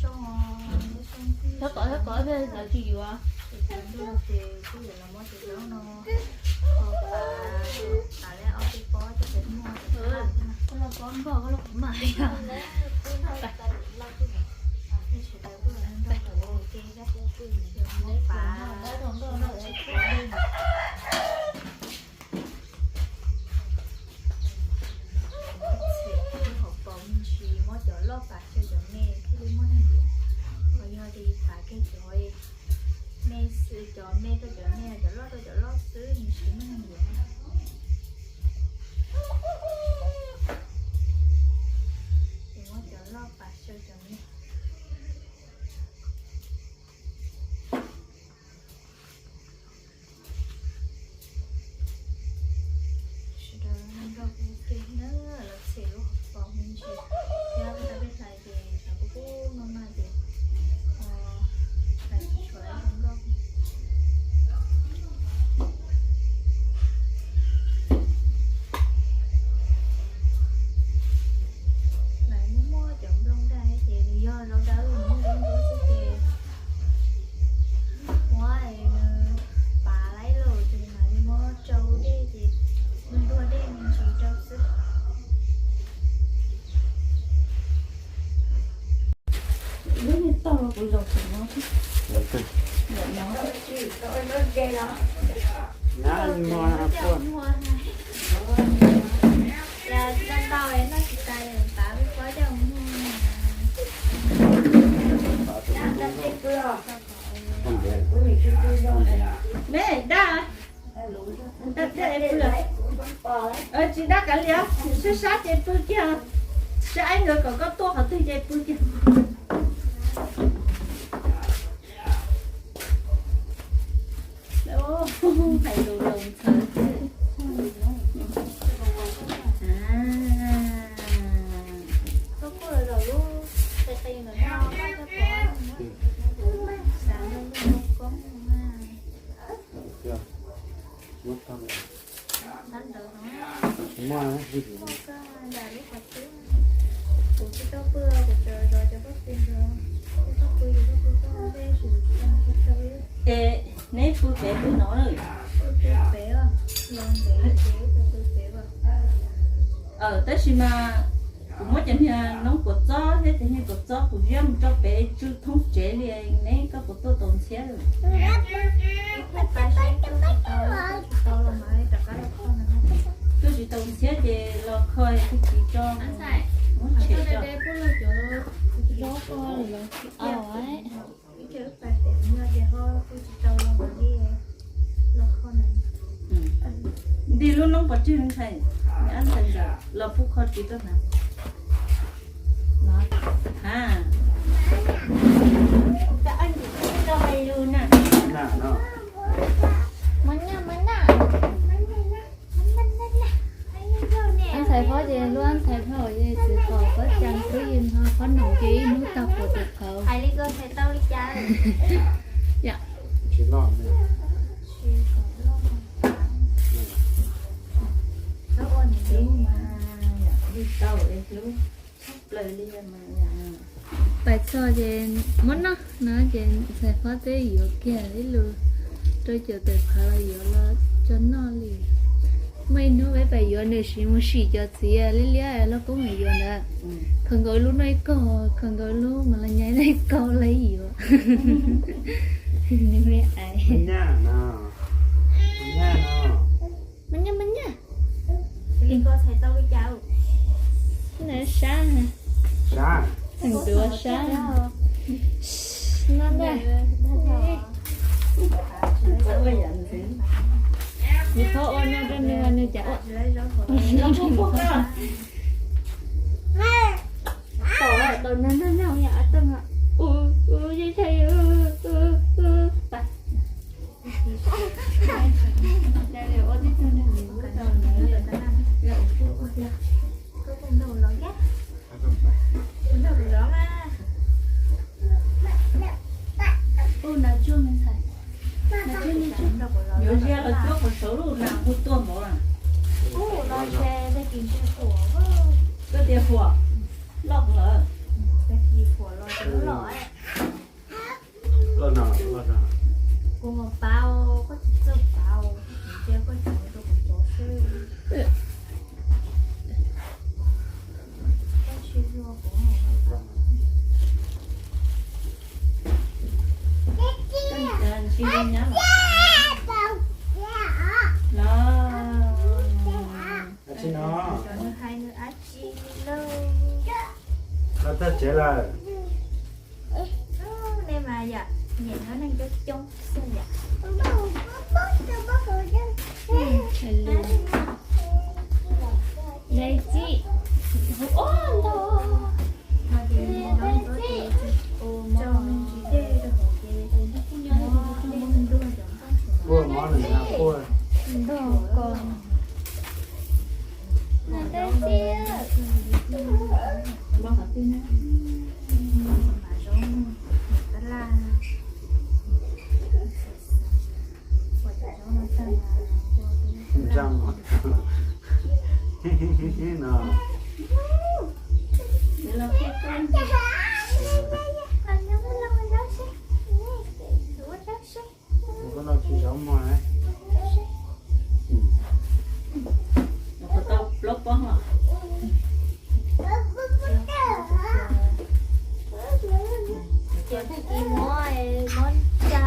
Txhob kov, txhob kov, lawv tsis yuav. Ces kuj yuav los muab cov zaub no, o, pav, pav li ob peb pob coj pem muag. Koj los pob npog, koj los qhov mam li os. Sawv daws kuj los nrog kuv ua ke, yuav muab pav, muab txhem lub hauv paus me ntsis, muab cov loj pav xyaw cov me thiaj li muaj neeg yuav. Ho yog tias pav kiag cov me xwb, cov me rau cov me, cov loj rau cov loj xwb nws tsis muaj neeg yuav. Ces muab cov loj pav xyaw cov me. Sawv daws nrog kuv ua ke na, los txhem lub hauv paus me ntsis. Thiab tau peb hlais ces tsam kuv kuj maj maj ces hlais tsis tshua zoo nkauj. Mas muaj muaj cov nplooj daj ces nws yog zaub dawb nws muaj zaub ntsuab xwb ces muab nws pav laib lawm ces mam li muab tsau dej ces ntuag dej me ntsis rau xwb. Lub niag tog kuv zaum tseem no thiab. Lawm no. Ntau ntau noj tsis tas, pav peb pob coj mus muag. Me daj, daj thiab es pw. Tsis daj kav liam, sab sab ces pw kiag. Sab ib nkawd kom koj tuaj qhov twg ces pw kiag. Hais lus los ntxhawv xwb. Koj kuj los zaum lub qis qis ntawm no, koj coj pov xav lub koob mas. Tab ntawd no, koj nram lub qhov twb, kuv tsis tau pw, kuv tsuas zov cov pob kws ntawd, koj pw ces koj pw koj, neb tsis tau. Es neb pw pem pw no na. Pw pem, los ntev ces pw pem. Tab sis mas kuv muab cov niag noob kua txob thiab cov niag kua txob kuv ziab mus rau pem tsw thoob tsev li, neb koj puas tuaj tau ntxhiab lawm? Tuaj tsis tau ntxhiab ces los kho kuv tsis tso, muab tshem tso. Nti lub noob pov tseg ntxhais, ab ntxhais ntxawm los pub kho ris rau hnav. Ha. Ab ntxhais Phob ces lub ab ntxhais Phob ces txiv qos pob cag xwb, yus no Phob Noom ces ib hnub tag puas tus qhauv. Hais li ko txhais tau li cas? Yom. Pais txog ces muab noj no ces ntxhais Phob twb yuav kiag ib lus rau caum tawm qhawv los yuav los tso noj li. Muaj ib hnub peb pais yuav nws sim mus sim cov txiv liab liab loj koob mas yuav ntawd. Khaws nkaus lub noj ib kaug, khaws nkaus lub mas los nyaib noj ib kaug los yuav. Nws me ais. Mas nyaj mas nyaj. Nws sab, tseem duav sab. No ntag. Nws qhov ua no rau nws, nws cas ua. Tom tau nyob nyob nyob, ua ua yeej tshaj. Yuav ziab los cuab qhov saud lub nas hu tuaj npaum na. Koj tias huam loj lawm. Loj no, loj no. Kuv mus pauv, koj tsis txawj pauv, kuv cia koj tseem rau kuv cov seb. Koj tsis hlub kuv. Koj tsis hlub nyab los? Los. Ab tsi no? Nws hais nws ab tsi lawm. Los tag tsev lawm. Nej mas yom, nyiam hnov neeg coob coob xwb yom. Dej txi, hu ob ntau. Dej txi, hu me ntsis dej rau hauv ces muab dej ntuag cov nplooj. Ntuag ko. Dej txi. Tab laj. Koj tau plaub pob los? Ces tag kis muab, muab tsa,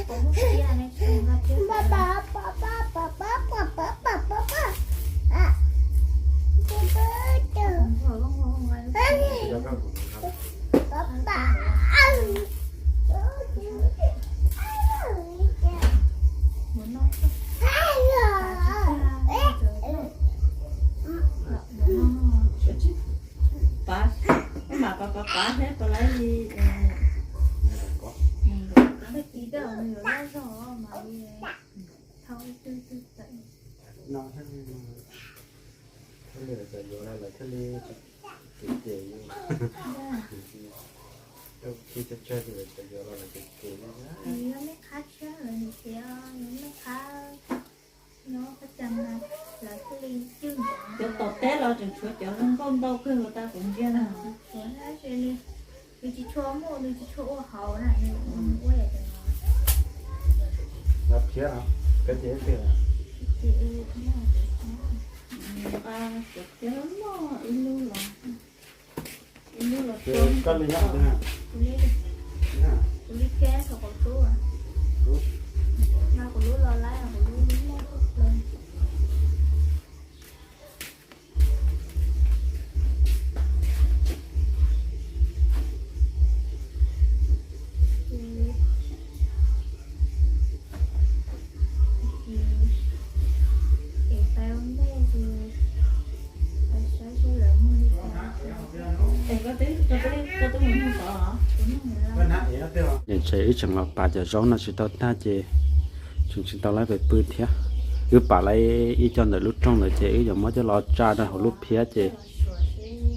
puas muab kiag ne, tsis tau nqa thiab. Pav, peb mam pav pav pav thiab puas laib li. Tag kis tej zaum nws yuav loj zog mas li thau ib tug tawm. No thiaj li, thiaj li lawv txawm yuav los lawv thiaj li tsis kev ces yuav. Khi tsawg tsawg ces lawv txawm yuav los lawv kev kev li. Yog mej qab tshiab lawv nws tias yog mej qab nyob qab cas mas lawv thiaj li cwj nkaus. Cov tom teb los tseem tshuav cov zoo nkauj ntau kawg los tau kuv ntsia na. Tshuav, nws tsis tshua muaj, nws tsis tshua ua hauv na, nws ua yam cov no. Los phiab, peb ces ib pliag. Cov phiab loj loj ib lub los, ib lub los. Koj li nyob twg na? Kuv li, kuv li phiab thaum kuv tub, no kuv lub los laib, kuv lub lub loj loj. Niam tsev wb tseem los pam cov zaub no tsis tau tag ces tseem tsis tau lawv pem pw thiab. Wb pam lawv ib co ntawm lub rooj ntawd ces wb yuav muab coj los tsa rau hauv lub phiab ces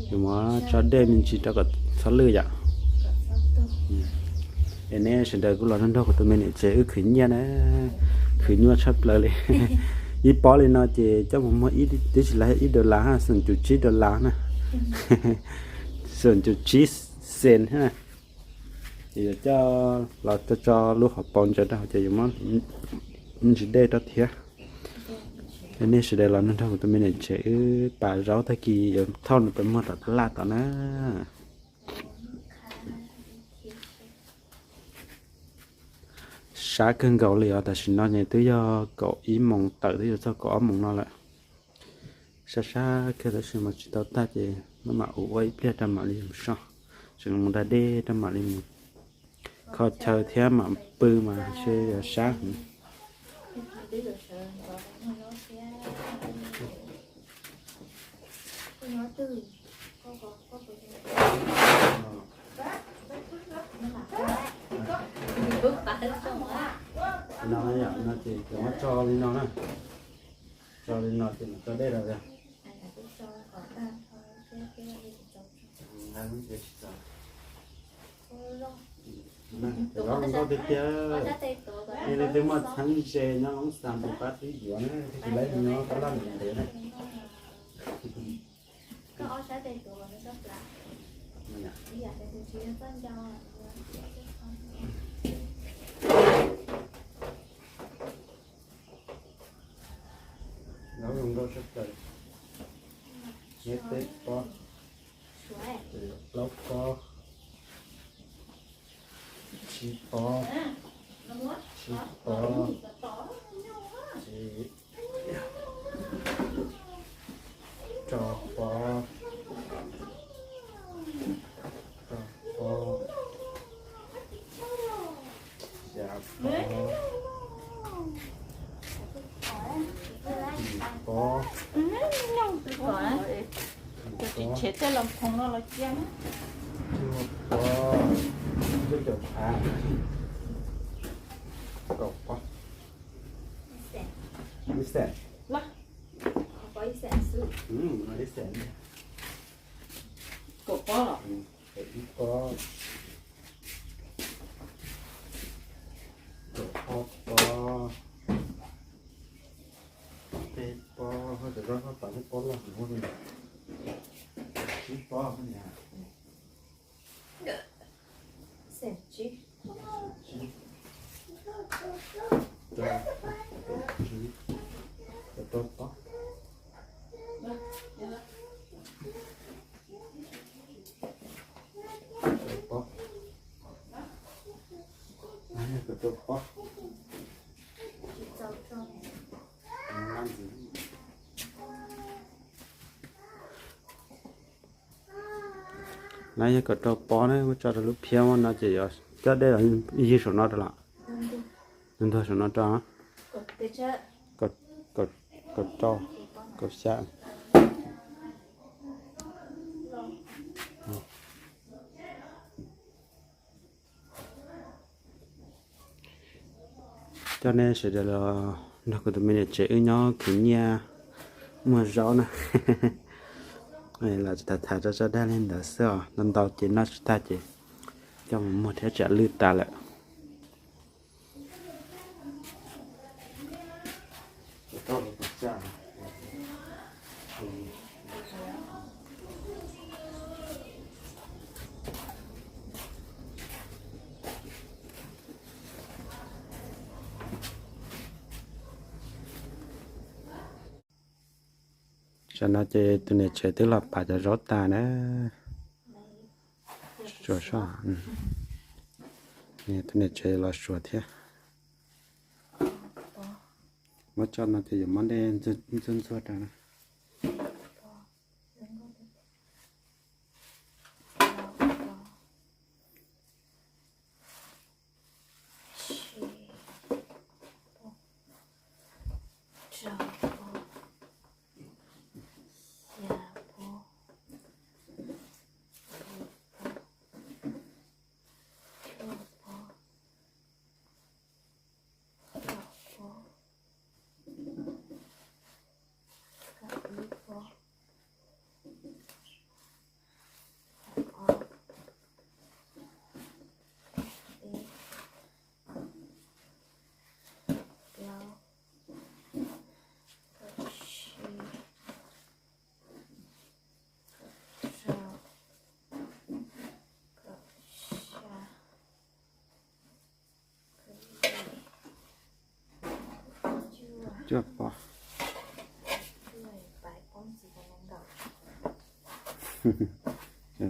yuav muab tso dej me ntsis rau kom txhob lwj yom. Es neb sawv daws kuj los nrog nrog kuv tus me niam tsev wb khwv nyiaj na, khwv nyuaj tshaj plaws li. Ib pob li no ces coj mus muag ib, twb tsis laib ib dollar, xom cum tsib dollar na, xom cum tsib cent na. Ces yuav coj los tso lub hauv paus ntsaws rau hauv ces yuav muab ntsis dej rau thiab. Es nej sawv daws los nrog nrog kuv tus me niam tsev wb pam zaub, tag kis yuav thauj nws pem muag tom tab laj tom na. Sab kawg nkaus li os, tam sim no ces twb yog kaum ib moos tawm twb yuav txog kaum ob moos no lawm. Sab sab kawg tab sis mas tsis tau tag ces maj mam ua ua ib pliag rau mam li mus so, tseem mus da dej rau mam li mus kho chaw thiab mam pw mas ntshe yuav sab heev. No yom, no ces muab tso li no na. Tso li no ces mam tso dej rau. Cov zaub nkauj tiag tiag. Li leej twg muaj txheeb ze nyob Loob Xas tus pab twb yuav na, twb tsis laib nyob tab laj ntev ntev na. Nyob zoo nkauj tshaj plaws. Neb peb pob, plaub pob, tsib pob, tsib pob, rau pob, rau pob, xya pob, yim pob, yim pob, cuaj pob, cuaj caum av, kaum pob, ib xees, ib xees, kaum pob, ib pob, kaum ob pob, peb pob, cov zaub no tas peb pob loj, tsib pob, rau pob, rau pob, rau pob. Lawv yog kaum rau pob na, muab tso rau lub phiab no ces yuav coj dej los ywg saum no rau lawm. Ntuag saum no rau, kaum rau, kaum xya. Coj nej sawv daws los nrog kuv tus me niam tsev wb nyob khwv nyiaj muag zaub na. Los tham tham tso tso dag li ntawd xwb os, ntau ntau ces noj tsis tag ces coj mus muag thiab tsam lwj tas lawm. Tam no ces tus niam tsev twb los pav cov zaub tas na. Suav soj, tus niam tsev los suav thiab. Muab tso no ces yuav muab dej ntxuag ntxuag rau na. Cuaj pob.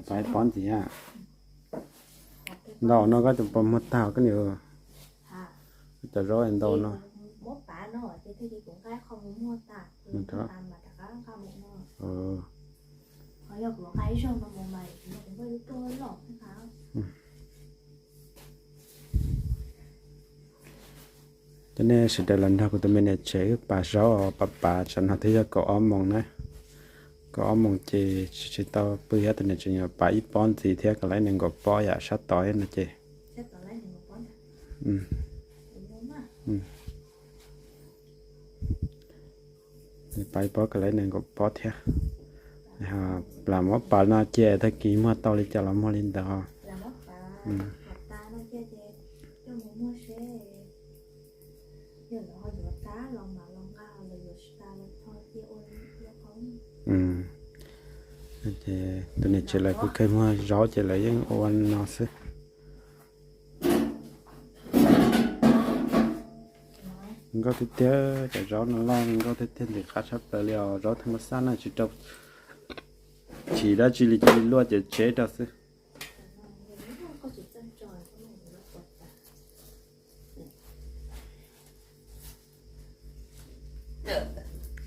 Pais pob ntxiv a. Ntau no koj puas muag tag koj niam? Cov zaub ntau no. Cov nej sawv daws los nrog kuv tus me niam tsev wb pav zaub os, pav pav tsam no twb yog kaum ob moos na. Kaum ob moos ces tsis tau pw thiab, tus niam tsev yuav pav ib pob ntxiv thiab kom lawv nees nkaum pob yam sab tod no ces. Pav ib pob kom lawv nees nkaum pob thiab. Plam muab pav no ces tag kis muag tau li cas los muag li ntawd os. Ces Tus niam tsev lawv kuj kheev muag zaub ces lawv yeej ua no xwb. Nkauj tiag tiag, cov zaub no loj nkauj tiag tiag, ntxim qab tshaj plaws li os. Zaub thaj ma xab no tsis rau, tsis dab tsi li, cia li luaj ces tseb rau xwb.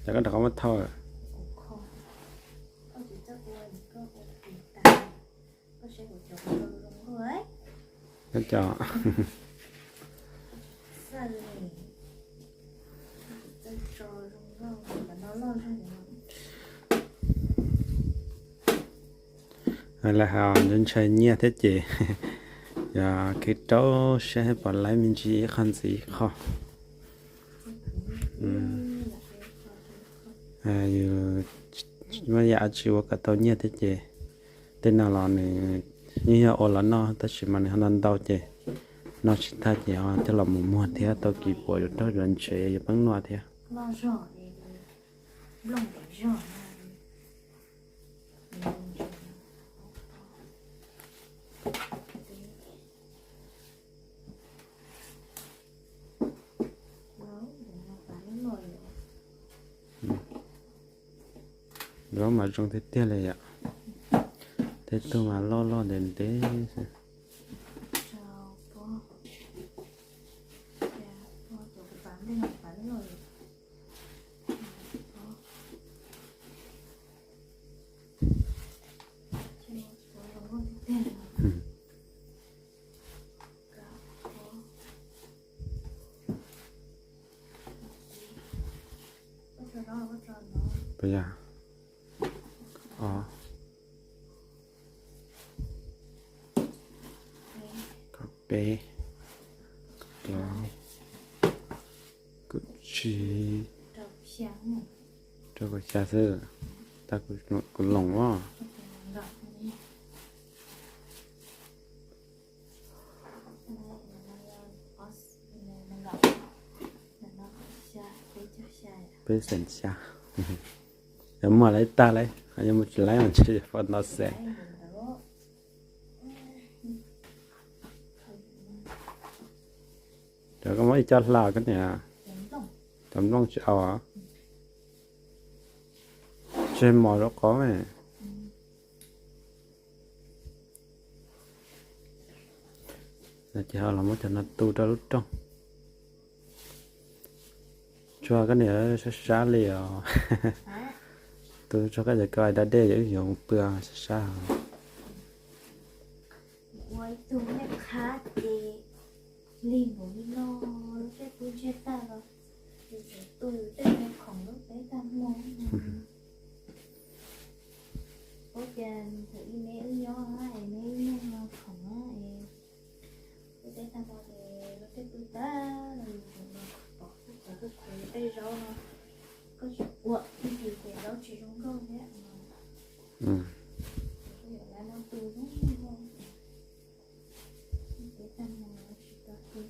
Cov koj rov qab muab thauj. Koj cov lawv hais ntshai nyiaj thiab ces yog khwv rau siab pom laiv me ntsis ib qho ntxiv ib qho. Yus muaj yam dab tsi ua kom tau nyiaj thiab ces tej no los nws yeej yog ua los noj tab sis mas nws ho ntau ntau ces noj tsis tag ces ho coj los mus muag thiab tau kis puas yuav raug yuav ntsev yuav poob noj thiab. Zaub mas zoo tiag tiag li yom. Tej tug mas loj loj ntev ntev xwb. Puas yog? Peb, plaub, kuj tsib, rau kaum xya xwb. Tab kuv loos os. Peb xeem xya. Yog muaj lawm tag lawm, yog muaj tsis lawm mas ntshe pom ntau xeem. Cov koj muab ib co hla koj niam, cov nplooj tsis au. Tseg mos rau qhov me. Ces ho los muab cov no tu rau lub rooj. Tshuav koj niam sab sab li os. Tu tshuav koj cov koj da dej yuav pw sab sab. Ua ib tug me qhab ces lig npaum li no, lub caij pub ntsiag tag los yus tseem tu yus tej me khoom lub teb tag hmo. Ua cas thaum ub neb wb nyob es neb wb nyob khoom na es lub teb tag hmo ces lub caij pub tag los yus tseem pom kuj qhov kuj qhov tej zaub no, koj tsis ua ib ntsis ces zaub tsis zoo nkauj thiab no. Koj yuav lawv muab tu zoo nkauj, lub teb tag hmo tsis tau tu.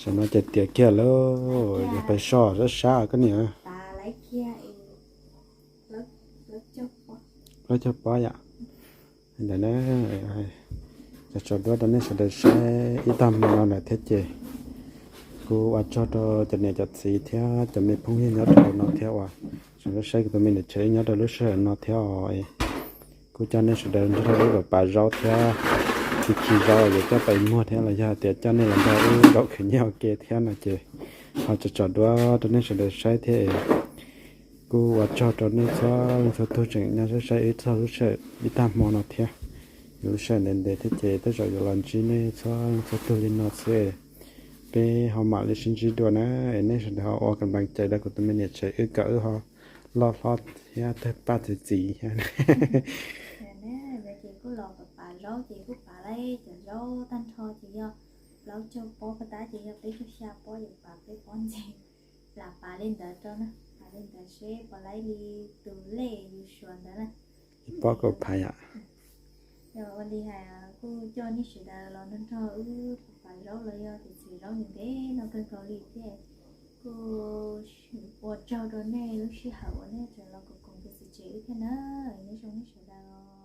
Saum no ces tiav kiag lawm, yog pais so sab sab koj niam. Plaub caug pob yom. Ntawm no, tso duab rau nej sawv daws saib ib tag hmo no lawm thiab ces kuj ua tsaug rau cov niam cov txiv thiab cov me phooj ywg nyob rau hauv no thiab uas sawv daws saib kuv tus me niam tsev nyob rau lub sij hawm no thiab os. Kuj coj nej sawv daws nrog wb pab zaub thiab khi khi zaub yuav coj pais muag thiab los yog hais tias coj nej los nrog wb zaub khwv nyiaj ua ke thiab no ces ho tso tso duab rau nej sawv daws saib thiab. Kuj ua tsaug rau nej txhua leej txhua tug tseem nyob saib saib wb txog lub sij hawm ib tag hmo no thiab. Yus lub sij hawm ntev ntev thiab ces tej zaum yuav los ntsib nej txhua leej txhua tug li no xwb. Peb ho mam li sib ntsib dua na, es nej sawv daws ho ua kam npaas cai rau kuv tus me niam tsev wb kom wb ho loj hlob thiab tawg paj txi txiv thiab. Zaub ces kuj pav laib cov zaub tag nrho ces yog plaub caug pob, puag ta ces yog peb caug xya pob, ces pav peb pob ntxiv. Lam pav li ntawd rau na, pav li ntawd seb puas laib li tus lej yus suav ntawd na. Ib pob kaum phav yom. Yog ua li hais kuj coj nej sawv daws los nrog nrog wb pav zaub los yog tus txiav zaub ntev no kawg nkaus li thiab. Kuj ua tsaug rau nej lub sij hawm uas nej tseem los koom tus txiv tsev wb thiab na. Nej zoo nej sawv daws.